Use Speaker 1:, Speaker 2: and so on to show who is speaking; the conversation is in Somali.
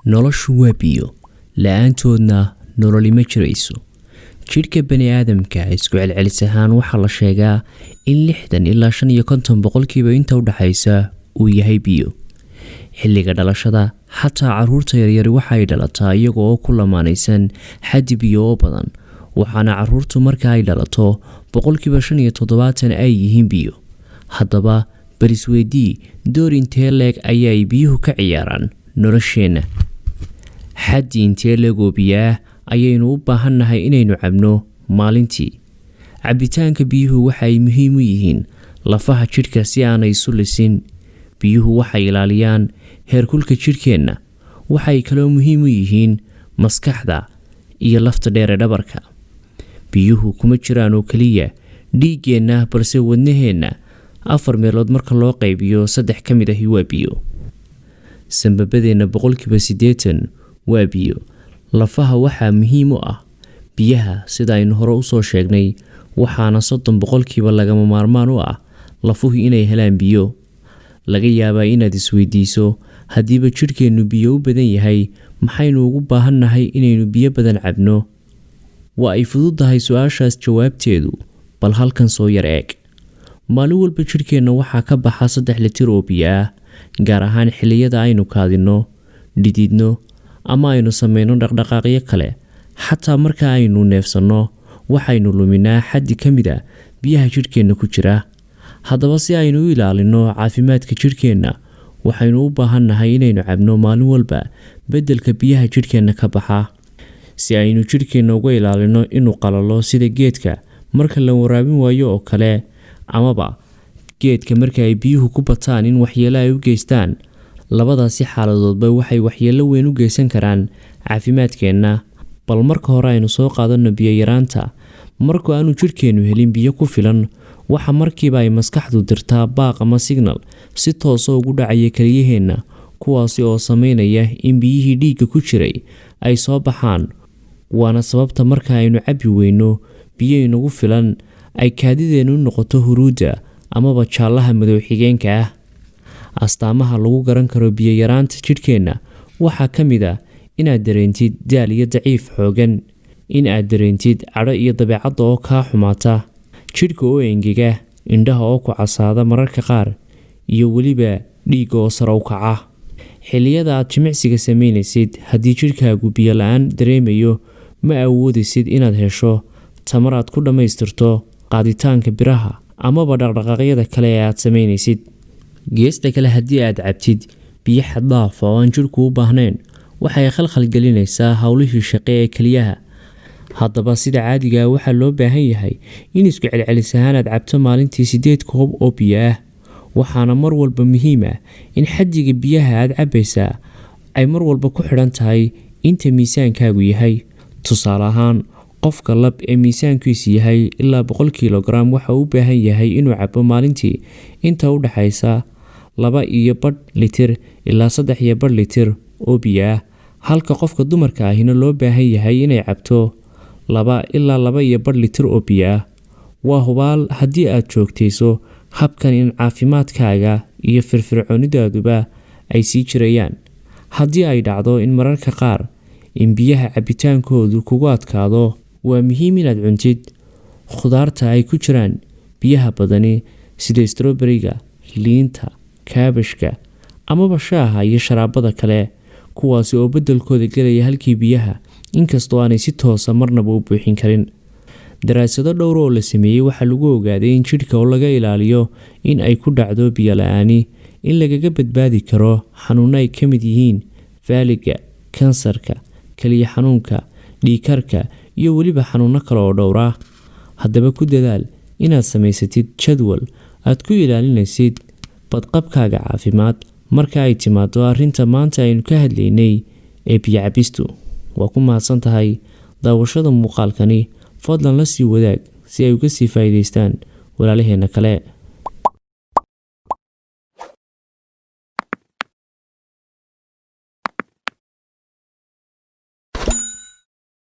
Speaker 1: Noloshu waa biyo, la-aantoodna nololi ma jirayso. Jidhka bani aadamka isku celcelis ahaan waxaa la sheegaa in 60 ilaa 55% inta u dhaxaysa uu yahay biyo. Xilliga dhalashada xataa caruurta yaryari waxay dhalataa iyaga oo ku lamaanaysan xaddi biyo oo badan, waxaana caruurtu marka ay dhalato 75% ay yihiin biyo. Haddaba bal isweydii, door intee leeg ayay biyuhu ka ciyaaraan nolosheenna? Xaddi intee leeg oo biyo ah ayaynu u baahannahay inaynu cabno maalintii? Cabitaanka biyuhu waxa ay muhiim u yihiin lafaha jidhka si aanay isu lisin. Biyuhu waxay ilaaliyaan heerkulka jidhkeenna. Waxay kaloo muhiim u yihiin maskaxda iyo lafta dheer ee dhabarka. Biyuhu kuma jiraan oo keliya dhiiggeenna, balse wadnaheenna afar meelood marka loo qaybiyo saddex ka mid ahi waa biyo. Sambabadeenna 80% waa biyo. Lafaha waxaa muhiim u ah biyaha sida aynu hore usoo sheegnay, waxaana 30% lagama maarmaan u ah lafuhu inay helaan biyo. Laga yaabaa inaad isweydiiso, haddiiba jidhkeennu biyo u badan yahay, maxaynu ugu baahannahay inaynu biyo badan cabno? Waa ay fududahay su-aashaas jawaabteedu, bal halkan soo yar eeg. Maalin walba jidhkeenna waxaa ka baxa 3 litir oo biyo ah, gaar ahaan xilliyada aynu kaadinno, dhididno ama aynu sameyno dhaqdhaqaaqyo kale. Xataa marka aynu neefsanno waxaynu luminaa xaddi ka mid a biyaha jidhkeenna ku jira. Haddaba si aynu u ilaalino caafimaadka jidhkeenna, waxaynu u baahannahay inaynu cabno maalin walba beddelka biyaha jidhkeenna ka baxa, si aynu jidhkeenna uga ilaalino inuu qalalo sida geedka marka la waraabin waayo oo kale, amaba geedka marka ay biyuhu ku bataan in waxyeelo ay u geystaan. Labadaasi xaaladoodba waxay waxyeelo weyn u geysan karaan caafimaadkeenna. Bal marka hore aynu soo qaadano biyo yaraanta. Marka aanu jidhkeennu helin biyo ku filan, waxa markiiba ay maskaxdu dirtaa baaq ama signal si toosa ugu dhacaya keliyaheenna, kuwaasi oo sameynaya in biyihii dhiigga ku jiray ay soo baxaan. Waana sababta marka aynu cabbi weyno biyo inagu filan ay kaadideennu noqoto huruudda amaba jaallaha madow xigeenka ah. Astaamaha lagu garan karo biyo yaraanta jidhkeenna waxaa ka mid ah inaad dareentid daal iyo daciif xoogan, in aad dareentid cadho iyo dabeecadda oo kaa xumaata, jidhka oo engega, indhaha oo ku casaada mararka qaar, iyo weliba dhiigga oo sare u kaca. Xilliyada aad jimicsiga sameynaysid, haddii jidhkaagu biyo la-aan dareemayo, ma awoodaysid inaad hesho tamar aad ku dhammaystirto qaaditaanka biraha amaba dhaqdhaqaaqyada kale ee aad sameynaysid. Geesta kale, haddii aad cabtid biyo xad dhaaf ah oo aan jidhku u baahnayn, waxay khalkhal gelinaysaa howlihii shaqe ee keliyaha. Haddaba sida caadiga ah waxaa loo baahan yahay in isku celcelis ahaan aad cabto maalintii 8 koob oo biyo ah. Waxaana mar walba muhiim ah in xaddiga biyaha aad cabbaysaa ay mar walba ku xidhan tahay inta miisaankaagu yahay. Tusaale ahaan, qofka lab ee miisaankiisu yahay ilaa 100 kilogaram waxa uu u baahan yahay inuu cabo maalintii inta u dhaxaysa 2.5 litir ilaa 3.5 litir oo biyo ah, halka qofka dumarka ahina loo baahan yahay inay cabto 2 ilaa 2.5 litir oo biyo ah. Waa hubaal haddii aad joogtayso habkan in caafimaadkaaga iyo firfircoonidaaduba ay sii jirayaan. Haddii ay dhacdo in mararka qaar in biyaha cabitaankoodu kugu adkaado, waa muhiim inaad cuntid khudaarta ay ku jiraan biyaha badani sida strawberry-ga, liinta, kaabashka amaba shaaha iyo sharaabada kale, kuwaasi oo beddelkooda gelaya halkii biyaha, inkastoo aanay si toosa marnaba u buuxin karin. Daraasado dhowr oo la sameeyey waxaa lagu ogaaday in jidhka oo laga ilaaliyo in ay ku dhacdo biyo la-aani in lagaga badbaadi karo xanuuno ay ka mid yihiin faaliga, kansarka, keliya xanuunka, dhiigkarka iyo weliba xanuuno kale oo dhowr ah. Haddaba ku dadaal inaad samaysatid jadwal aad ku ilaalinaysid badqabkaaga caafimaad marka ay timaado arrinta maanta aynu ka hadlaynay ee biyo cabistu. Waa ku mahadsan tahay daawashada muuqaalkani. Fadlan la sii wadaag si ay uga sii faa'iidaystaan walaalaheenna kale.